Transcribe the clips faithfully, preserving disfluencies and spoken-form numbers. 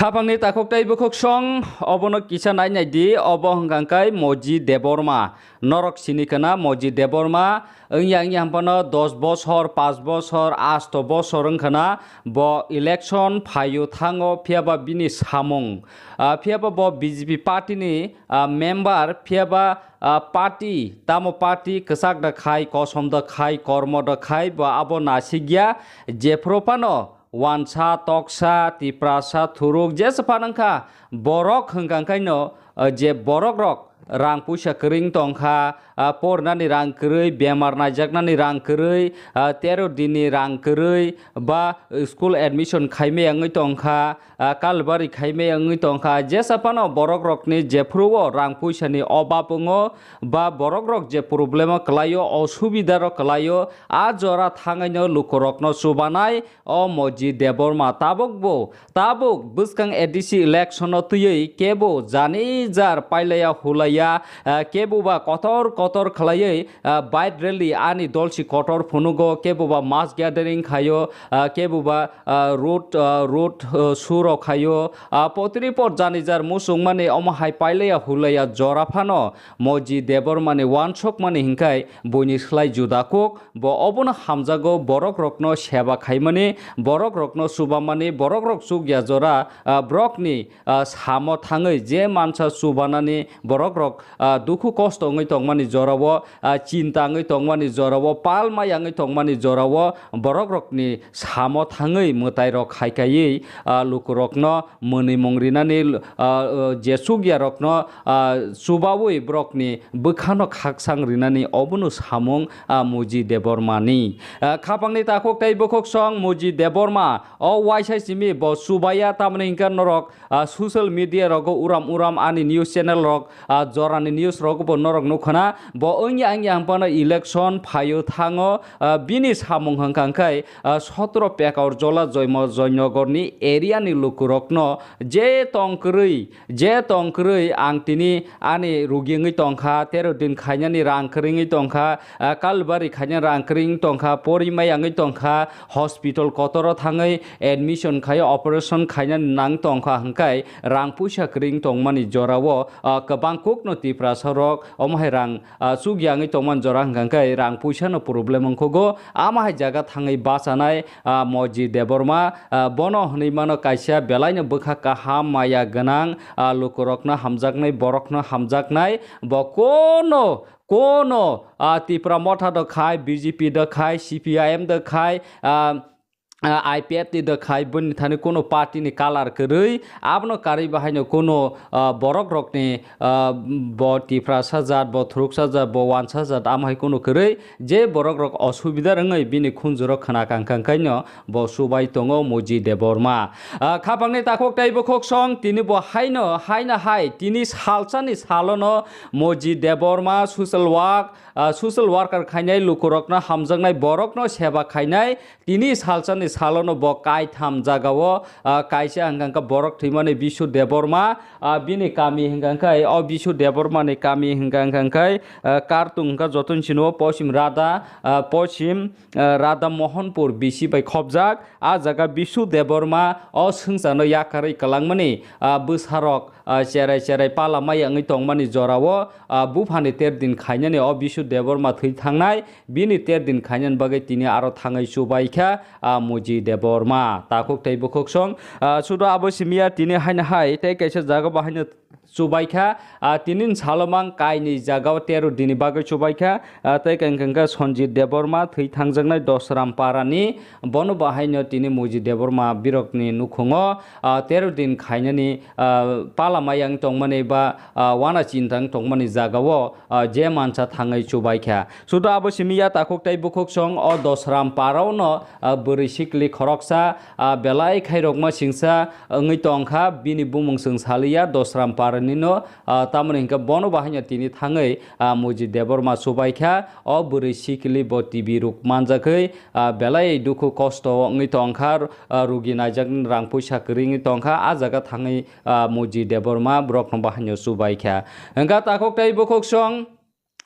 Khapangni takhuk tei bukhuk song, obono kisa nai nai di, obo hwnkha khe Moji Debbarma. Norok sini khna Moji Debbarma, wngya wngya hwnphano dos bosor, paanch bosor, asto bosor wngkhna bo election phaio thango, phiyaba bini samung, ah, phiyaba bo B J P party ni, ah, member, phiyaba, ah, party, tamo party kwchak da khai, kosom da khai, kormo da khai, bo abo nasikya, jephru phano wansa, toksa, tiprasa, thuruk, jesa phano wngkha, borok hwnkha khaino, ah, je borok rok rang puisa kwrwi wng tongkha, ah, pornani rang kwrwi, bemar naijaknani rang kwrwi, ah, tero dinni rang kwrwi, ba school admission khaimaya wngwi tongkha, ah, kalbari khaimaya wngwi tongkha, jesa phano borok rokni jephru o rang puisani obab wngo, ba borok rok je problem o kwlaio, osubida rok kwlaio, a jora thangwi no lukurokno chubanai, o Moji Debbarma tabukbo, tabuk bwskang A D C election-o twiwi kebo jani jar pailaya hulaiya, ah, kebo ba kotor kotor khlaiwi, ah, bike rally ani dolsi kotor phunugo, kebo ba mass gathering khaio, ah, kebo ba, ah, road, ah, road, ah, show rok khaio, ah, potripot jani jar muchungmani omo hai pailaya hulaiya jora phano Moji Debbarmani wansokmani hinkhai buini slai juda kuk. Bo obono hamjago, borok rokno seba khaimani, borok rokno chubamani, borok rok chukya jora, ah, borokni, ah, samo thangwi je mansa chubanani borok rok, ah, dukhu kosto wngwi tongmani jorao, ah, chinta wngwi tongmani jorao, palma yangwi tongmani jorao borok rokni samo thangwi mwtai rok hai kaiwi, ah, lukurokno mwnwi mung rinani, ah, ah, je chukya rokno, ah, chubawi borokni bwkhano khaksang rinani obono samung, ah, Moji Debbarmani. Ah, khapangni takhuk tei bukhuk song Moji Debbarma o waisa simi bo chubaya, tamni hinkhe norok, ah, social media rogo uram uram ani news channel rok, ah, jorani news rogo bo norok nukhana. Bo wngya wngya hwnphano election phaio thango, ah, bini samung hwnkha khe, ah, sotro Pekaur Jola Joymo Joynogorni area ni lukurokno je tong kwrwi, je tong kwrwi ang tini ani rugi wngwi tongkha, tero din khainani rang kwrwi wngwi tongkha, ah, kalbari khainani rang kwrwi wngwi tongkha, porimai wngwi tongkha, hospital kotoro thangwi admission khai operation khainani nang tongkha hwnkhe rang puisa kwrwi wng tongmani jorao, ah, kwbang kokno Tiprasa rok omo hai rang, ah, chukya wngwi tongmani jora hwnkha khe rang puisa no problem wngkhogo, ama hai jaga thangwi bachanai, ah, Moji Debbarma, ah, bono hwnwi mano kaisa belaino bwkha kaham maya gwnang, ah, lukurokno hamjaknai, borokno hamjaknai, bo kono, kono, ah, Tipra Motha do khai, B J P do khai, C P I M do khai, ah, ah, I P F T do khai, boni thani kono party ni colour kwrwi, abono karwi bahaino kono, ah, borok rokni, ah, bo Tiprasa jat, bo Thuruksa jat, bo Wansa jat, amo hai kono kwrwi, je borok rok osubida wngwi bini khunjuro khna kang kang kaino bo chubai tongo Moji Debbarma. Ah, khapangni takhuk tei bukhuk song tini bo haino, haino hai tini salsani salono Moji Debbarma social work, ah, social worker khainai lukurokno hamjaknai borokno seba khainai tini salsani salono bo kaitham jagao, ah, kaisa hwnkha khe borok thwimani Bisu Debbarma, ah, bini kami hwnkha khe o Bisu Debbarmani kami hwnkha khe, ah, Kartung hwnkha jotono sino Pochim Radha, ah, Pochim, ah, Radha Mohanpur bisi bai khopjak. Ah jaga Bisu Debbarma o swngcharno yakarwi kwlangmani, ah, bwsarok, ah, cherai cherai pala maya wngwi tongmani jorao, ah, buphani ter din khainani o Bisu Debbarma thwi thangnai, bini ter din khainani bagwi tini aro thangwi chubai kha, ah, Moji Debbarma. Takhuk tei bukhuk song, ah, sudo abo simiya tini haino hai tei kaisa jaga bo haino chubai kha, ah, tini salomang kainwi jagao tero dini bagwi chubai kha, ah, tei khe hwnkha khe Sanjit Debbarma thwi thangjaknai Dosram Parani, bono bahaino tini Moji Debbarma birokni nukhungo, ah, tero din khainani, ah, pala mayang tongmani ba, ah, wana chintang tongmani jagao, ah, je mansa thangwi chubai kha. Sudo abo simi ya takhuk tei bukhuk song o Dosram Parao no, ah, bwrwi sikli khoroksa, ah, belai khairokma singsa wngwi tongkha, bini bumung chwng saliya Dosram Parani no, ah, tamoni hinkhe bono bahaino tini thangwi, ah, Moji Debbarma chubai kha, o bwrwi sikli bo T B rok manjakwi, ah, belai dukhu kosto wngwi tongkha, ah, rugi naijaknai rang puisa kwrwi wngwi tongkha, ah jaga thangwi, ah, Moji Debbarma borokno bahaino chubai kha. Hwnkha takhuk tei bukhuk song,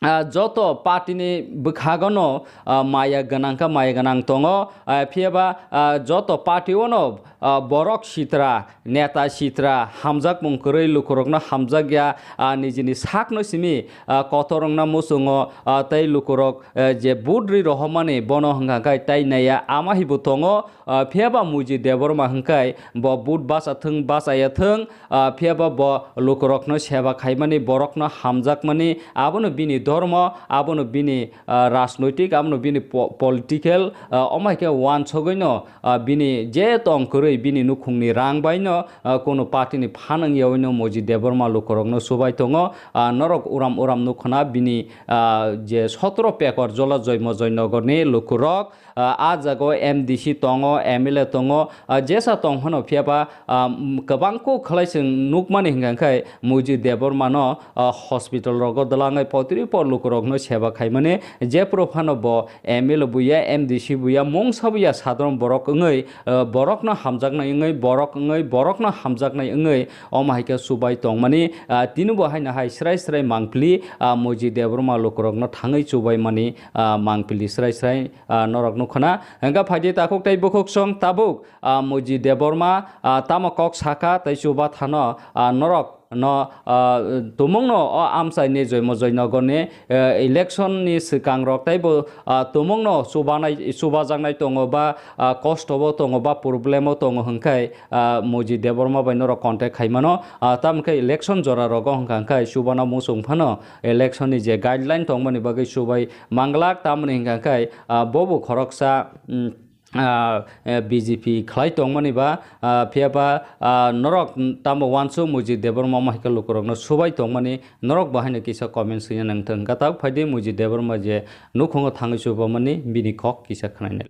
ah, joto party ni bwkhago no, ah, maya gwnang kha, maya gwnang tongo, ah, phiya ba, ah, joto party o no, ah, borok sitra, neta sitra, hamjakmung kwrwi lukurokno hamjakya, ah, nijini sakno simi, ah, kotor wngna muchungo, ah, tei lukurok, eh, je vote rwi rohormani bono hwnkha khe tai naiya ama hibo tongo, ah, phiya ba Muji Debbarma hwnkhe bo vote bacha thwng, bachaya thwng, ah, phiya ba bo lukurokno seba khaimani, borokno hamjakmani, abono bini dhormo, abono bini, ah, rajnoitik, abono bini po-, political, ah, omo hai khe wansugwino, ah, bini je tong kwrwi bini nukhungni rang baino, ah, kunu party ni phan wngyawi no Muji Debbarma lukurokno chubai tongo. Ah, norok uram uram nukhuna bini, ah, je sotro pekor jola Joymo Joynogorni lukurok, ah, a jagao M D C tongo, M L A tongo, ah, jesa tong phano phiya ba, ah, kwbang kuk khlai chwng nukmani hwnkha khe Muji Debbarma no, ah, hospital rogo dwlangwi poitri por lukurokno seba khaimani, jephru phano bo M L A buya, M D C buya, mungsa buya, sadharon borok wngwi, ah, borokno hamjaknai wngwi, borok wngwi, borokno hamjaknai wngwi, omo hai khe chubai tongmani, ah, tini bo haino hai srai srai mangpili, ah, Muji Debbarma lukurokno thangwi chubaimani, ah, mangpili srai srai, ah, norok nukhuna. Hwnkha phaidi takhuk tei bukhuk song tabuk, ah, Muji Debbarma, ah, tamo kok sakha tei chuba thano, ah, norok no, ah, tumungno o amchaini Joymo Joynogorni, eh, election ni swkang rok teibo, ah, tumungno chubanai, chubajaknai tongo ba, ah, kosto bo tongo ba problem o tongo hwnkhe, ah, Muji Debbarma bai norok contact khaimano, ah, tamokhe election jora rogo hwnkha khe chubana muchung phano election ni je guideline tongmani bagwi chubai manglak tamoni hwnkha khe, ah, bobo khoroksa, mm, ah, eh, B J P khlai tongmani ba, ah, phiya ba, ah, norok tamo uansuk Muji Debbarma omo hai khe lukurokno chubai tongmani, norok bo haino kisa comment swina nangthung. Hwnkha tabuk phaidi Muji Debbarma je nukhungo thangwi chubamani bini kok kisa khwnainai.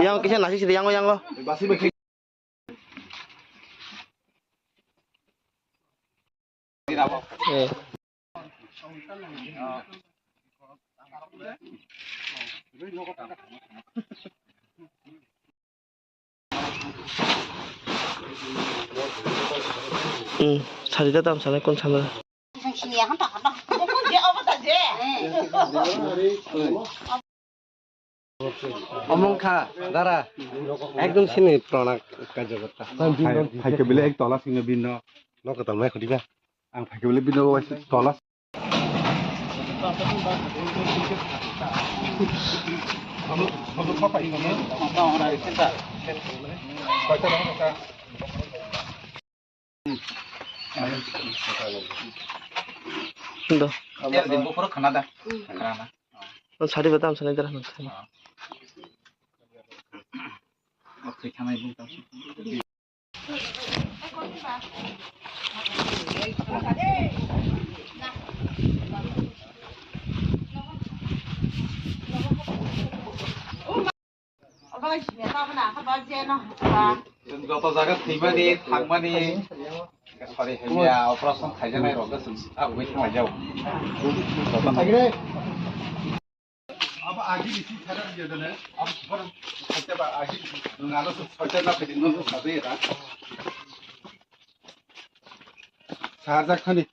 Yang kisa nasi sidi yango yango. Eh. Hmm, sari da tam sana kon sana. Omo wngkha dara, ekdom sini purana karyakarta. Phaikhe bile ek tola singa bino. Nokho tongmai khodiba. Ang phaikhe bile bino tola. Ndo. Sari ba tam sana dara. Chwng joto jaga thwimani, thangmani, sorry, hamya operation khaijaknai rok chwng abo bai thanglaijao. Joto. Abo agi bisi thara dia dene, abo super sate ba agi bisi, nung alo sate na pedi nung sate ya. Sarjak khani.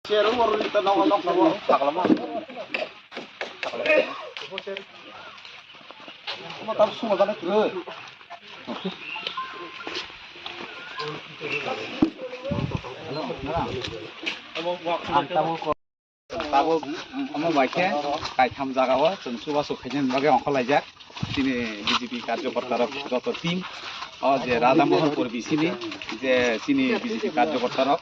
Cherung oro ni ta nong nong nong paglama. Mo tam sumo dana kre. Ang tabuk, tabuk omo bai khe kaitham jaga o chwng chubachu khainani bagwi ongkhorlaijak chini B J P karjokorta rok joto team. O je Radha Mohan Pur bisini je chini B J P karjokorta rok.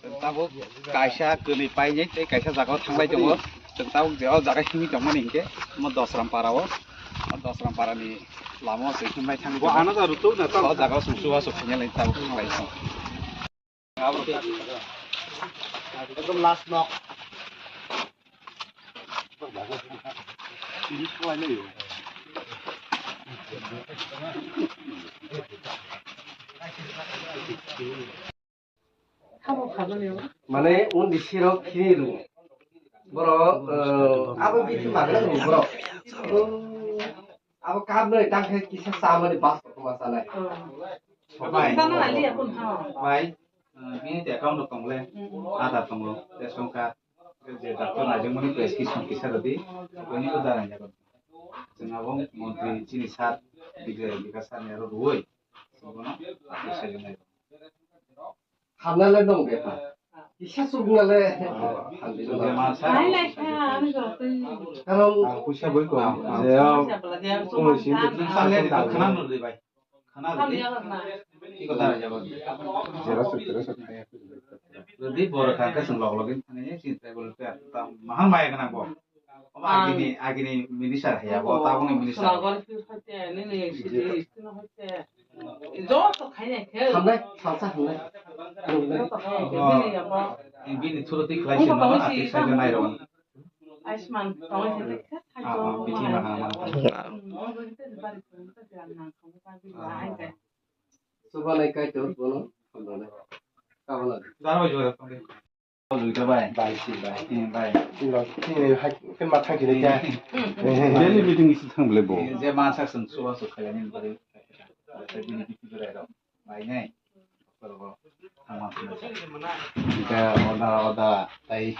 Chwng tabuk kaisa kwnwi painai tei kaisa jaga o thanglai tongo. Chwng tabuk je o jaga himwi tongmani hinkhe omo Dosram para o, o Dosram para ni lama o chwng himlai thangwi tongo. O jaga o chwng chubachu khainani tabuk thanglai tongo. Ekdom last nok. Mane undi sirok khini rw. Borok, eh, abo bithi magna rw borok. Abo card no tang khe kisa chamani bas kothoma sanai. Bai. Sana ali akun ha. Bai. Bini te account rok tongle. Aadhaar tongo. Ration card. Je doctor naijak mani prescription kisa rodi. Bini ko darang jago. Chwng abo montri chini sir, Bika-, Bikas sir ni aro ruwi. Chwng bono aphuru sai nai. Hamnale nong de ha. Kisa suknale. Hamdi nong. Nai lai kha, ani jora twi. Karon puisa boi ko. Ah, ah. Je, ah, puisa bala de, oh, sum si, ma, sum ma. Khana nor de bai. Khana nor de. Hamya na. Iko dara jabo. Jera suk, jera suk. Rodi boro kha, kha sung log login khana ye, si table pe, ta, mahang maya kana bo. Omo agini, agini minister haya bo, tabukni minister. Sulagon phi hoite, nini sidi, istino hoite. Joto khainai khe. Hamnai, salsa hamnai. Joto khainai khe, bini yabo. Bini thuro twi khlai se no, ati sai nai ro. Aisman, tongwi se khe, ah, ah, bithi ma ha ma. Hmm, obo hite bari khum ta jang nang khum ta bi ai de. Subanai kaitor bono, hamnai. Kabana. Daro jora tongwi. Duita bai. Bai si bai. Hmm, bai. Tini, tini hai, ken ma thang kini kya? Hmm. Daily meeting isi thang bole bo. Je mansa sung suwa su kaya ni bari. Bini bithi bari ro. Bai nai. Boro bo thang ma sung. Ka oda oda tai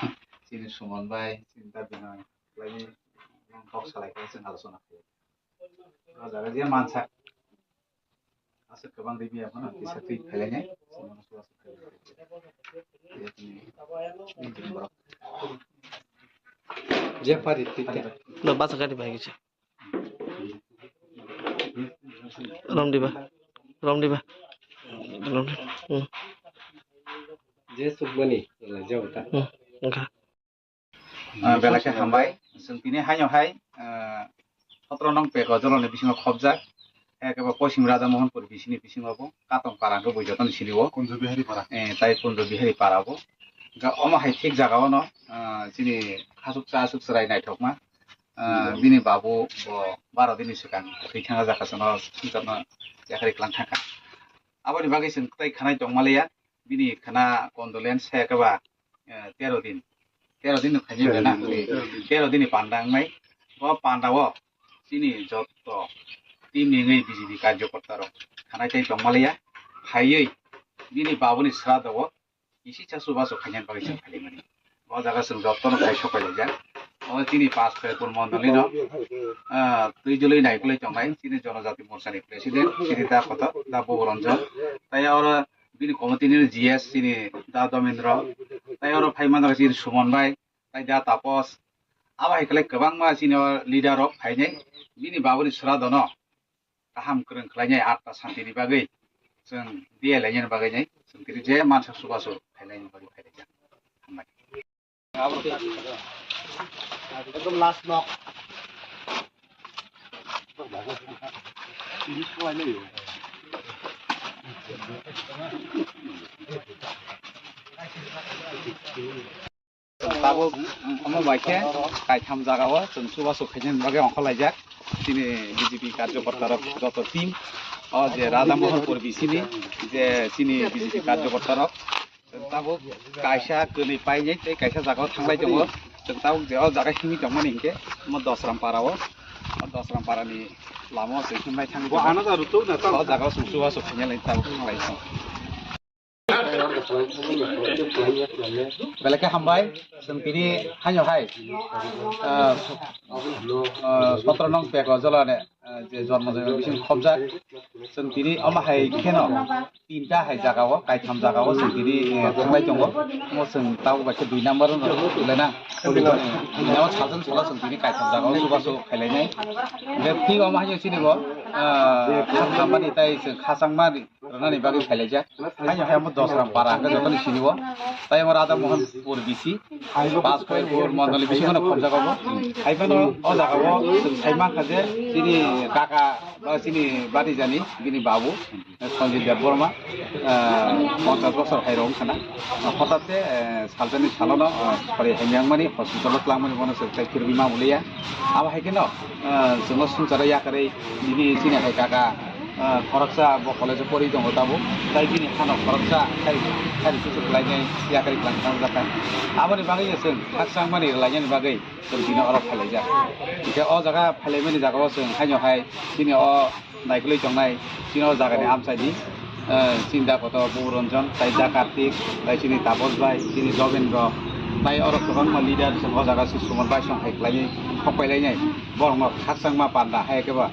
sini Suman bai, sini ta bina. Lai ni kok salai ka sing alochona. Raja raja mansa. Aswk kwbang rimi ya phano kisa twi phailainai. Je pari twi. No, basa gari bai gise. Romdiba. Romdiba. Romdiba. Hmm. Je sukmani, je uta. Hmm. Engkha. Ah, belai khe hambai. Chwng tini haino hai, ah, sotro nong Peko joloni bisingo khobjak. Ekebo Poisim Raja Mohanpur bisini bisingo bo Katong para hwnkhe bui jotoni sini o. Kunjo Bihari para. Eh, tai Kunjo Bihari para bo. Ga omo hai thik jaga ono, ah, chini khasuk cha asuk chwrai naithokma. Ah, bini babu bo baro dini swkang thwi thangna jaka sono swngcharno yakhari klang thangkha. Aboni bagwi chwng tai khanai tongmaliya. Bini khana condolence hai khe ba, eh, tero din. Tero din no khainai ba na? Tero din. Tero din ni panda wngnai. Bo panda o chini jotto team ni wngwi B J P karjokorta rok khanai tei tongmaliya. Phaiwi bini babuni srado o kisi cha chubachu khainani bagwi chwng phailaimani. O jaga chwng jotto no phai sokaijak. O chini Panch Khairpur mondoli no, ah, twijlwi naikolwi tongnai chini Jonojati Morcha ni president, chini da kotor, da Boboranjan. Tai oro bini committee ni G S chini da Domendro, tai oro phai manjak chini Suman bai, tai da Tapos. Abo hai khe kwbangma chini o leader rok phainai bini babuni srado no kaham kwrwng khlainai atta santini bagwi chwng diya lainani bagwi nai chwng tini je mansa chubachu khailaini bagwi phailaijak. Hambai. Ekdom last nok. Tabuk omo bai khe kaitham jaga o chwng chubachu khainani bagwi ongkhorlaijak. Chini B J P karjokorta rok joto team o je Radha Mohan Pur bisini je chini B J P karjokorta rok. Tabuk kaisa kwnwi painai tei kaisa jagao thanglai tongo. Chwng tabuk je o jaga himwi tongmani hinkhe omo Dosram para o, o Dosram para ni lama o chwng himlai thangwi tongo. O jagao chwng chubachu khainai lai tabuk thanglai tongo. Belai khe hambai, chwng tini haino hai, ah, ah, sotro nong Peko jolani. Ah, je jormo jormo bising khobjak. Chwng tini omo hai kheno tinta hai jaga o, kaitham jaga o chwng tini, eh, thanglai tongo. Omo chwng tabuk bai khe dui number no khulena. Bini o sajwk salo chwng tini kaitham jaga o chubachu khailainai. Hwnkhe thik omo hai chini bo, ah, kha khamani tai chwng khachangmani rwnani bagwi khailaijak. Haino hai omo Dosram para hwnkhe jotoni sini o. Tai omo Radha Mohan Pur bisi. Panch Khairpur mondoli bisingo no khobjago bo. Hai phano o jaga o chwng sai mankha je chini kaka ba chini bari jani bini babu, eh, Sanjay Debbarma, eh, ponchash bosor hai rok wngkha na. Hotat khe, eh, salsani salono, eh, sori hai miyangmani hospital o twlangmani bono chwng tai phirogwi ma muliya. Abo hai kheno, eh, chwngno swngcharo yakarwi nini chini hai kaka Ah, khoroksa bo college-o pori tongo tabuk, tai bini hano khoroksa khai, khai rikhe se khlainai yakari kwlangkha wngjakha. Aboni bagwi chwng khakchangmani rwlainani bagwi chwng tini oro phailaijak. Hwnkhe o jaga phailaimani jagao chwng haino hai chini o naikolwi tongnai chini o jagani amchaini, eh, Chinda Koto, Bubu Ranjan, tai Da Kartik, tai chini Taposh bai, chini Dobendro, tai oro kwbangma leader chwng o jaga se Suman bai song hai khlaiwi thok pailainai. Borokno khakchangma panda hai khe ba,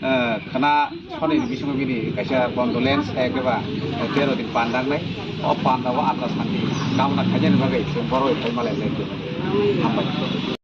eh, khwna sonini bisingo bini kaisa condolence hai khe ba, eh, tero din panda wngnai. O panda o Atla santi kamna khainani bagwi chwng borok bai phaima lai lai khe. Hambai.